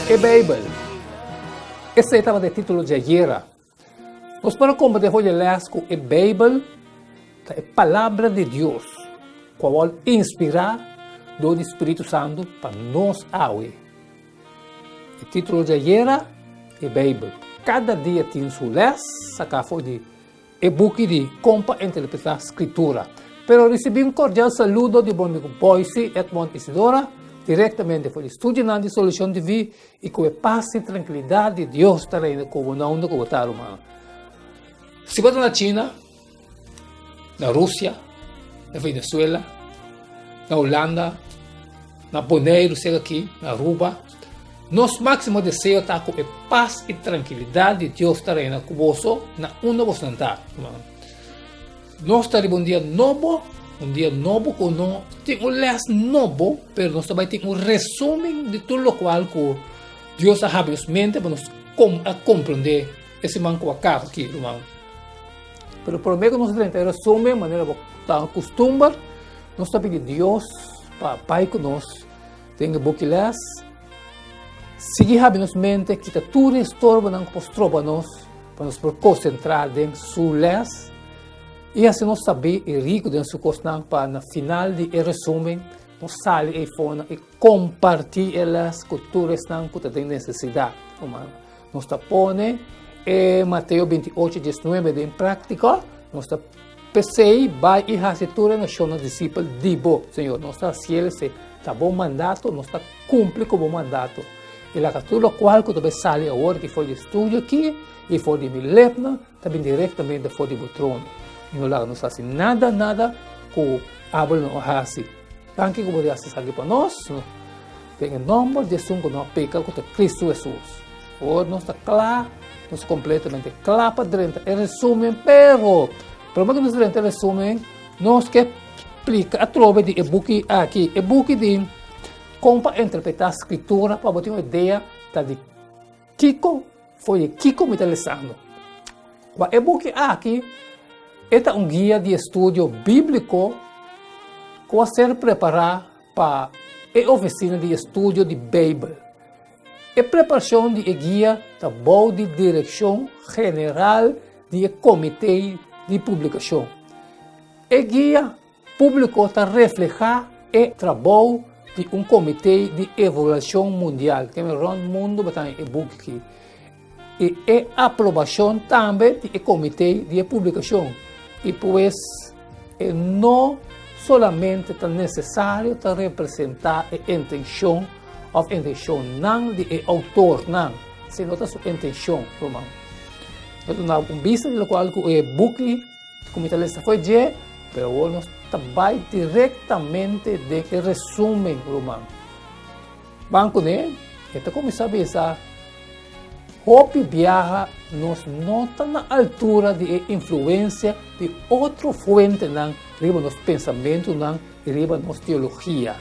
E Beibel. Esei tabata e título dje ayera. Nos por a komprendé for dje lès ku e Beibel ta e Palabra di Dios ku a wòrdu inspirá dor di spiritu santu pa nos awe. E título dje ayera, E Beibel. Kada dia tin su lès saká for di E buki di Kon pa Interpretá Skritura. Pero risibí un kordial saludo di bo amigu Boyce Edmond Isidora, direktamente for di studionan di Solushon TV, i ku e pas i trankilidat di Dios ta reina ku bo na unda ku bo ta, ruman. Si bo ta na China, na Rusia, na Venezuela, na Hulanda, na Boneiru serka aki, na Aruba, Nos máksimo deseo ta ku e pas i trankilidat di Dios ta reina ku boso na unda bosonan ta. Nos ta riba un dia nobo, un dia nobo ku no tin un lès nobo, pero nos ta bai tin un resumen di tur lokual ku Dios a habri nos mente pa nos a komprendé e siman ku a kaba aki, ruman. Pero promé ku nos drenta e resumen, manera bo ta kustumber, nos ta pidi Dios pa bai ku nos. Den e buki les, sigui habi nos mente, kita tur e estorbonan ku por stroba nos pa nos por konsentrá den su les i hasi nos sabí i riku den su kosnan pa na final di e resumen nos sali eifonan i kompartí e les ku tur esnan ku ta den nesesidat. Nos ta pone e Mateo 28, 19 den práktika, nos ta p'esei bai i hasi tur e nashonnan disipel di bo, Señor. Nos ta hasiel esei, ta bo mandato, nos ta kumpli ku bo mandato. I laga tur lokual ku ta bai sali awor aki for di e studio aki i for di mi lepnan ta bin direktamente for di bo trono. I no laga nos hasi nada, nada ku abo lo no a hasi. Danki ku bo ta hasi esaki pa nos. Den e nòmber di esun ku no a peka, ku ta Kristu Hesus. Awor nos ta kla, nos kompletamente kla pa drenta e resumen, pero promé ku nos drenta e resumen, nos ke splika atrobe di e buki aki. E buki di Kon pa Interpretá Skritura pa bo tin un idea ta di kiko for di kiko mi ta lesando. Kua e buki aki e ta un guia di estudio bíbliko ku a ser prepará Pa e Ofisina di Estudio di Beibel, e preparashon di e guia ta bou di direkshon general di e Komité di Publikashon. E guia públiko ta reflehá e trabou di un komité di evaluashon mundial, kende rònt mundu bo ta haña e buki akí, i e aprobashon tambe di e komité di e publikashon i pues e no solamente ta nesesario ta representá e intenshon òf intenshonnan di e outornan, sino ta su intenshon, ruman. Mi ta duna un bista di lokual ku e buki ku mi ta lesa for dje, pero awor nos ta bai direktamente den e resumen, ruman. Ban kuné, e ta kuminsá bisa, Hopi biaha nos no ta na altura di e influensia di otro fuentenan riba nos pensamentunan i riba nos teologia,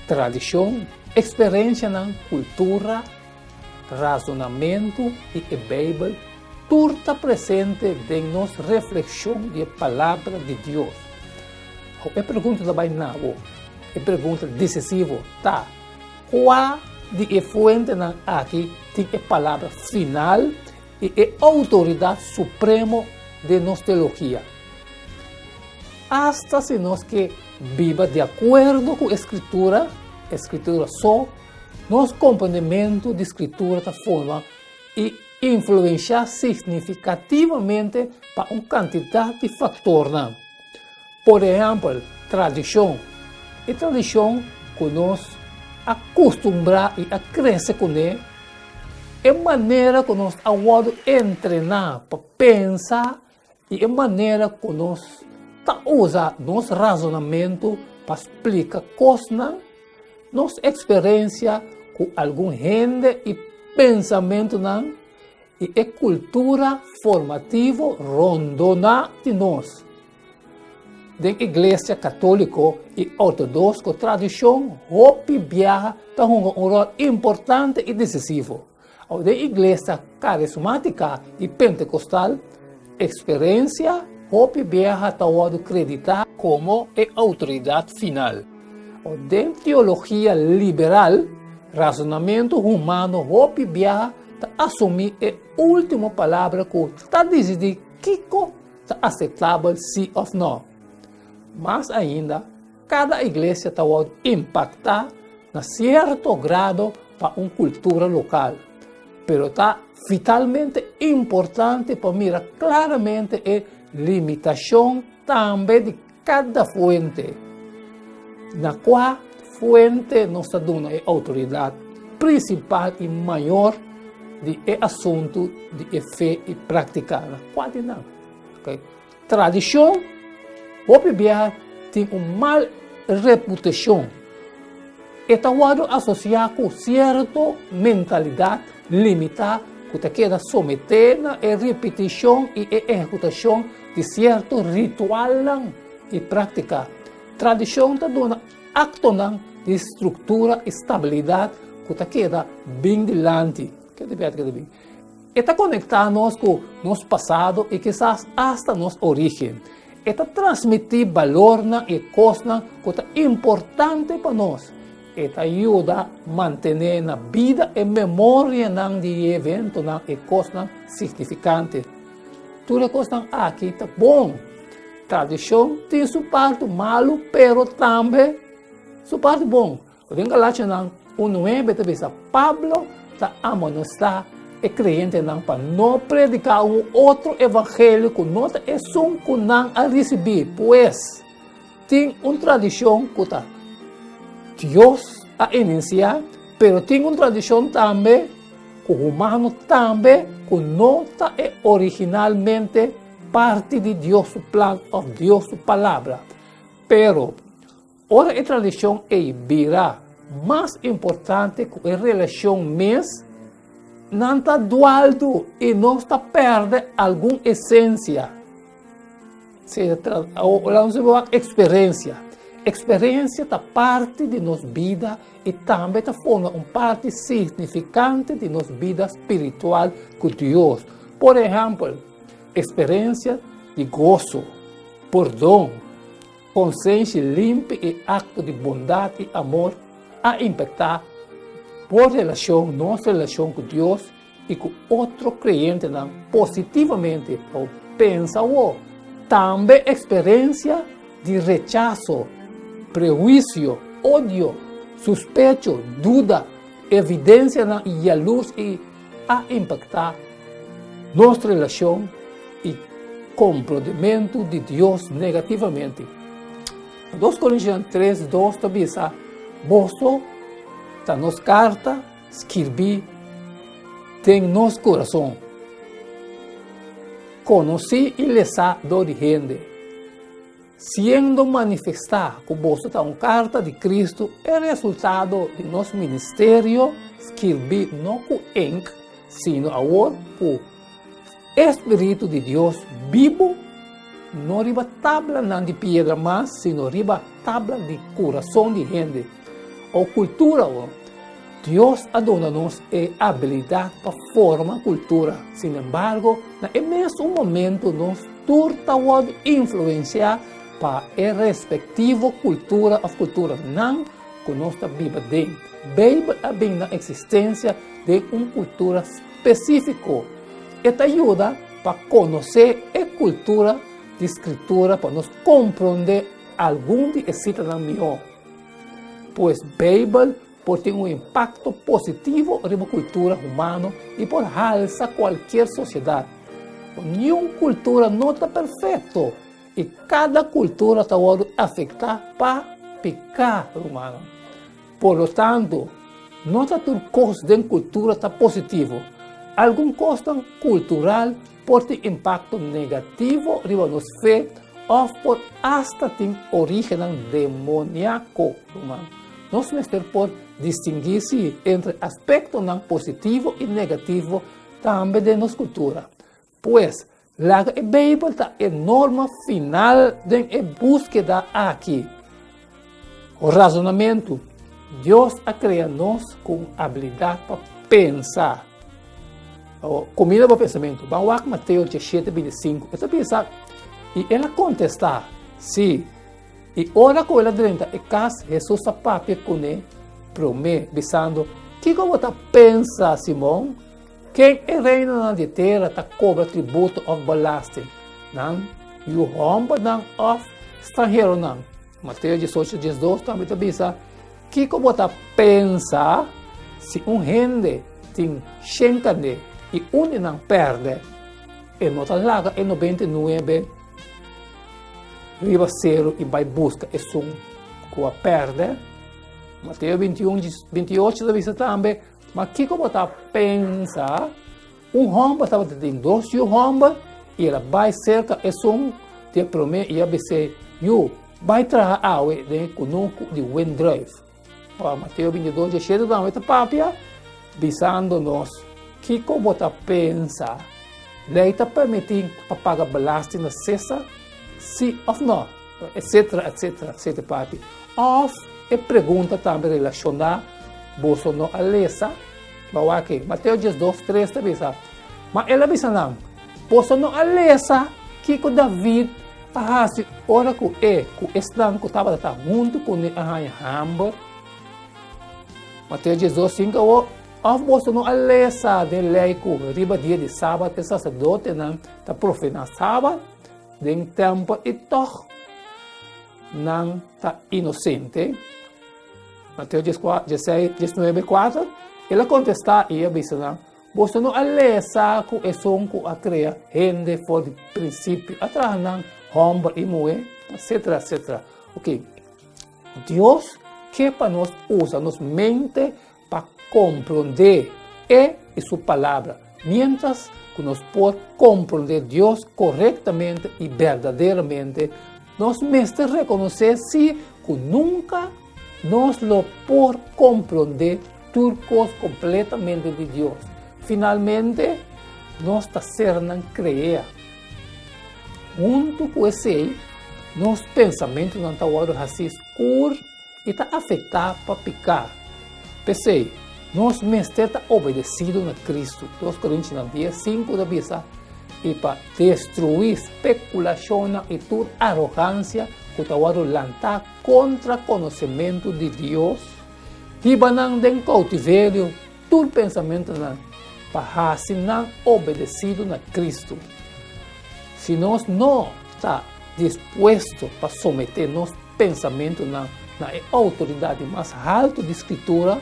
tradishon, eksperensianan, kultura, rasonamentu i e Beibel tur ta presente den nos reflekshon di e Palabra di Dios. E pregunta ta bai na bo. E pregunta desisivo ta, Kua di e fuentenan aki tin e palabra final i e outoridat supremo den nos teologia? Asta si nos ke biba di akuerdo ku e Skritura, e Skritura so, nos komprendementu di Skritura ta forma i influenshá signifikativamente pa un kantidat di faktornan. Por ehèmpel, tradishon. E tradishon ku nos a kustumbrá i a krese kuné, e manera ku nos a wòrdu entrená pa pensa i e manera ku nos ta usa nos rasonamentu pa splika kosnan, nos eksperensia ku algun hende i pensamentunan i e kultura formativo rondoná di nos. Den Iglesia Katóliko i Ortodosko tradishon hopi biaha ta hunga un ròl importante i desisivo. Awe den Iglesia Karismátika i Pentekostal, eksperensia hopi biaha ta wòrdu kreditá komo e outoridat final. Den teologia liberal, Rasonamentu humano hopi biaha ta asumí e último palabra ku ta disidí kiko ta aseptabel sí òf nò. Mas ainda, kada iglesia ta wòrdu impaktá na sierto grado pa un kultura lokal, pero ta vitalmente importante pa mira klaramente e limitashon tambe di kada fuente. Na kua fuente nos ta duna e outoridat prinsipal i mayor di e asuntu di e fe i praktika? Na kua di nan? Okay. Tradishon hopi biaha tin un mal reputashon. E ta wòrdu asosiá ku sierto mentalidat limitá ku ta keda someté na e ripitishon i e ehekutashon di sierto ritualnan i práktika. Tradishon ta duna aktonan di struktura i stabilidat ku ta keda bin dilanti. E ta konektá nos ku nos pasado i kisas asta nos orígen. E ta transmití balornan i kosnan ku ta importante pa nos. E ta yuda mantené na bida e memorianan di e eventonan i kosnan signifikante. Tur e kosnan aki ta bon. Tradishon tin su parti malu pero tambe su parti bon. Den Galationan un nuebe ta bisa Pablo ta amonestá e kreyentenan pa no prediká un otro evangelio ku no ta esun ku nan a risibí. Pues, tin un tradishon ku ta Dios a inisiá, pero tin un tradishon tambe ku humano tambe ku no ta e originalmente parti di Dios su plan òf Dios su palabra. Pero, Ora e tradishon ei bira mas importante ku e relashon mes, nan ta dualdu i nos ta pèrdè algun esensia. Eksperensia. Eksperensia ta parti di nos bida i tambe ta forma un parti signifikante di nos bida spiritual ku Dios. Por ehèmpel, eksperensia di goso, pordon, Konsenshi limpi i akto di bondat i amor a impaktá bo relashon, nos relashon ku Dios i ku otro kreyentenan positivamente. Bo pensa awor tambe eksperensia di rechaso, prehuisio, odio, suspecho, duda, evidensianan i yalurs i a impaktá nos relashon i komprondementu di Dios negativamente. Dos Korintionan 3, 2 ta bisa, Boso ta nos karta skirbí den nos kurason, konosí i lesá dor di hende. Siendo manifestá ku boso ta un karta di Kristu, e resultado di nos ministerio skirbí no ku ink, sino awor ku e spiritu di Dios bibu, no riba tablanan di piedra mas, sino riba tabla di kurason di hende o kultura. Awor, Dios a duna nos e abilidat pa forma kultura. Sinembargo, na e mesun momento nos tur ta wòrdu influensiá pa e respektivo kultura òf kulturanan ku nos ta biba den. Beibel a bin na eksistensia den un kultura spesífiko. E ta yuda pa konosé e kultura di Skritura pa nos komprondé algun di e sitanan mihó. Pues Beibel por tin un impakto positivo riba kultura humano i por halsa kualkier sosiedat. Niun kultura no ta perfekto i kada kultura ta wòrdu afektá pa piká humano. Por lo tanto, no ta tur kos den kultura ta positivo. Algun kosnan kultural por tin impakto negativo riba nos fe òf por asta tin orígennan demoniako, ruman. Nos mester por distinguí sí entre aspektonan positivo i negativo tambe den nos kultura. Pues, laga e Beibel ta e norma final den e búskeda aki. Razonamentu, Dios a krea nos ku un abilidat pa pensa. Kumina bo pensamentu. Ban wak Mateo 17, 25. E ta bisa, I el a kontestá, Sí. I ora ku el a drenta e kas, Hesus a papia kuné. promé, bisando, Kiko bo ta pensa, Simon? Ken e reinonan di tera ta kobra tributo òf belasting? Nan yu hòmbernan òf stranheronan? Mateo diesocho diesdos tambe ta bisa, Kiko bo ta pensa si un hende tin shen karné i un di nan pèrdè, e no ta laga e 99 riba seru i bai buska esun ku a pèrdè? Mateo 21, 28 ta bisa tambe, Ma kiko bo ta pensa? Un hòmber tabata tin dos yu hòmber i el a bai serka esun di e promé i a bis'é, Yu, bai traha awe den e kunuku di wendrùif. Ora Mateo 22, 17 tambe ta papia, bisando nos, Kiko bo ta pensa? Lei ta permití pa paga belasting na Sésar, sí òf nò? Etcetera, etcetera, sete parti. Òf e pregunta tambe relashoná, Boso no a lesa? Bo wak aki, Mateo 12, 3 ta bisa, Ma el a bisa nan, Boso no a lesa kiko David a hasi ora ku e ku esnan ku tabata ta huntu kuné a haña hamber? Mateo 12, 5 Awor, òf boso no a lesa den lei ku riba dia di sabat e saserdotenan ta profená sabat den tèmpel i tòg nan ta inosente? Mateo 19, 4, El a kontestá i a bisa nan, Boso no a lesa ku esun ku a krea hende for di prinsipio a traha nan hòmber i muhé? Etsetera, etsetera. Oké, Dios ke pa nos usa nos mente pa komprondé E i Su Palabra, miéntras ku nos por komprondé Dios korektamente i berdaderamente, nos mester rekonosé sí ku nunka nos lo por komprondé tur kos kompletamente di Dios. Finalmente, nos ta sernan kreá. Huntu ku esei, nos pensamentunan ta wòrdu hasí skur i ta afektá pa piká. P'esei, nos mester ta obedesidu na Kristu. Dos Korintionan 10, 5 ta bisa, I pa destruí spekulashonnan i tur arogansia ku ta wòrdu lantá kontra konosementu di Dios, hiba nan den koutiverio tur pensamentunan pa hasi nan obedesidu na Kristu. Si nos no ta dispuesto pa someté nos pensamentunan na e outoridat di mas haltu di Skritura,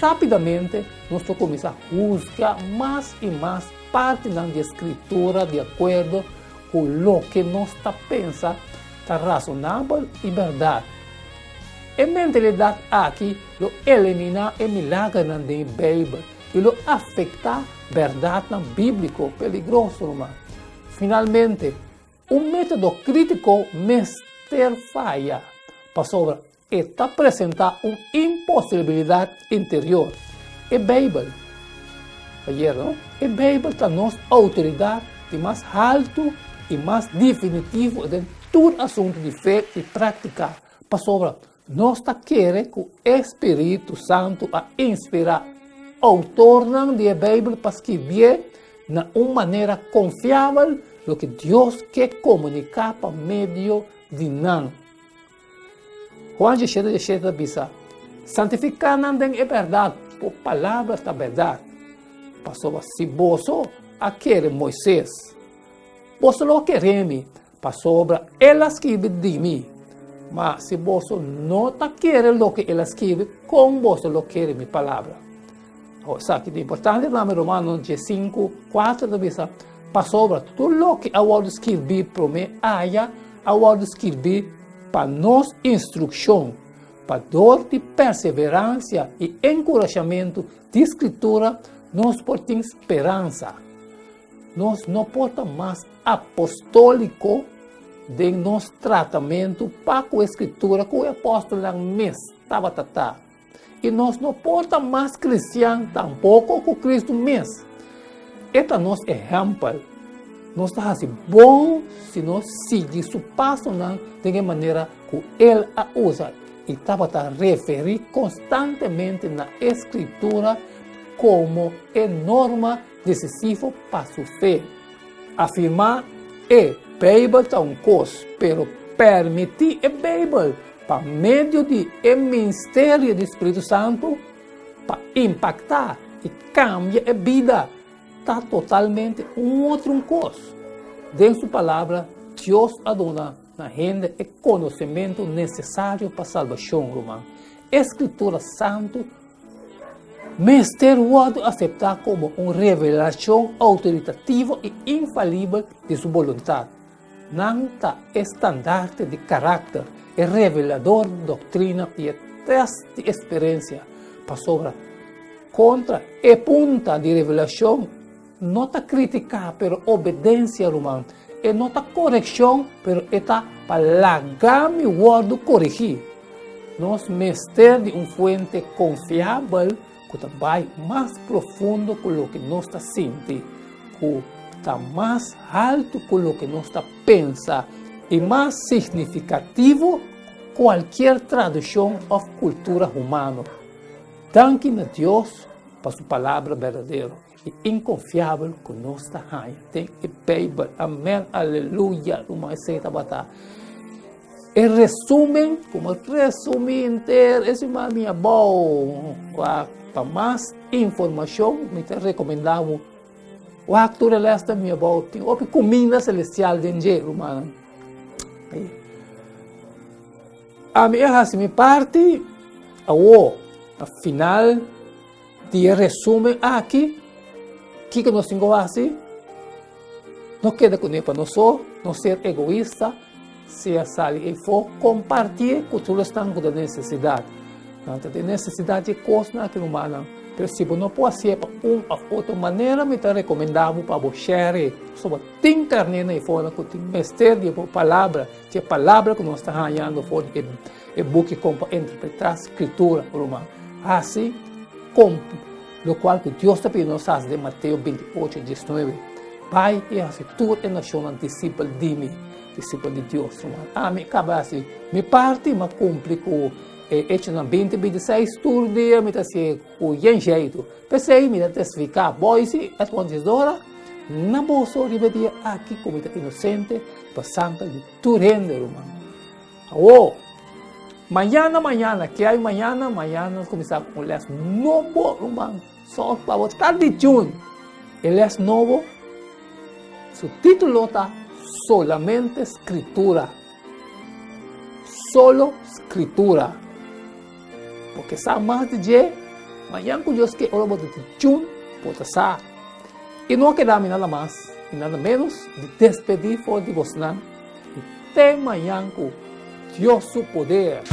rápidamente nos lo kuminsá husga mas i mas partinan di e Skritura di akuerdo ku loke nos ta pensa ta rasonabel i bèrdat. E mentalidat aki lo eliminá e milagernan den e Beibel i lo afektá bèrdatnan bíbliko peligroso, ruman. Finalmente, un método krítiko mester faya pasobra e ta presentá un imposibilidat interior. E Beibel, ayer, no? E Beibel ta nos outoridat di mas haltu i mas definitivo den tur asuntu di fe i práktika, pasobra nos ta kere ku e spiritu santu a inspirá outornan di e Beibel pa skibié na un manera konfiabel loke Dios ke komuniká pa medio di nan. Juan 17, 17 ta bisa, Santifiká nan den e bèrdat, bo palabra ta bèrdat. Pasobra si boso a kere Moises, boso lo kere mi, Pasobra el a skibi di mi. Ma si boso no ta kere loke el a skibi, kon boso lo kere mi palabra? Awor, esaki ta importante tambe, Romanonan diesinku, kuater ta bisa, Pasobra tur loke a wòrdu skirbí promé aya a wòrdu skirbí pa nos instrukshon, pa dor di perseveransia i enkurashamentu di Skritura nos por tin speransa. Nos no por ta mas apostóliko den nos tratamentu pa ku e Skritura ku e apòstelnan mes tabata ta. I nos no por ta mas kristian tampoko ku Kristu mes. E ta nos ehèmpel. Nos ta hasi bon si nos sigui su pasonan den e manera ku el a usa i tabata referí konstantemente na e Skritura komo e norma Decisivo pa su fe. Afirmá e Beibel ta un kos, pero permití e Beibel pa medio di e ministerio di Spiritu Santu pa impaktá i kambia e bida ta totalmente un otro un kos. Den su Palabra, Dios a duna na hende e konosementu nesesario pa salbashon, ruman. E Skritura Santu mester wòrdu aseptá komo un revelashon outoritativo i infalibel di su boluntat. Nan ta e standarte di karakter, e revelador di doktrina i e tèst di eksperensia, pasobra kontra e punta di revelashon no ta kritiká pero obedensia, ruman. E no ta korekshon pero e ta pa laga mi wòrdu korigí. Nos mester di un fuente konfiabel ku ta bai mas profundo ku loke nos ta sinti, ku ta mas haltu ku loke nos ta pensa i mas signifikativo ku kualkier tradushon òf kultura humano. Danki na Dios pa su Palabra berdadero i inkonfiabel ku nos ta haña den e Beibel. Amèn, aleluya! Ruman, esei tabata E resumen, como resumi henter e siman mi abou. Wak, pa mas informacion mi ta recomenda bo wak tur e les ta mi abou. Tin hopi cuminda celestial den dje, rumannan. Ami a haci mi parti, awo, na final di e resumen aki, kiko nos tin ku hasi? No keda kuné pa nos so, no ser egoista, sea sali efo, kompartié ku tur esnan ku ta den nesesidat. Nan ta den nesesidat di e kosnan aki, rumannan. Pero si bo no por hasié pa un òf otro manera, mi ta rekomendá bo pa bo share e. Pasobra tin karné na efonan ku tin mester di bo palabra, di e palabra ku nos ta hañando for di e buki Kon pa Interpretá Skritura, ruman. Hasi kon lokual ku Dios ta pidi nos hasi den Mateo 28, 19, Bai i hasi tur e nashonnan disipel di mi, disipel di Dios. Ruman, ami kaba hasi mi parti, mi a kumpli ku e Echonan 20, 26, tur dia mi ta hasié ku yen jeitu. P'esei mi ta testifiká boisi espontesdora na boso riba e dia aki ku mi ta inosente pa sanger di tur hende, ruman. Awor, mañana, mañana, ke hay mañana? Mañana nos kuminsá ku un lès nobo, ruman. Sòrg pa bo ta di tune. E lès nobo, su título ta Solamente Skritura. Solo Skritura. Bo ke sa mas di dje? Mañan ku Dios ke, ora bo ta di tune, bo ta sa. I no a keda mi nada mas i nada ménos di despedí for di bosnan. I te mañan ku Dios su poder.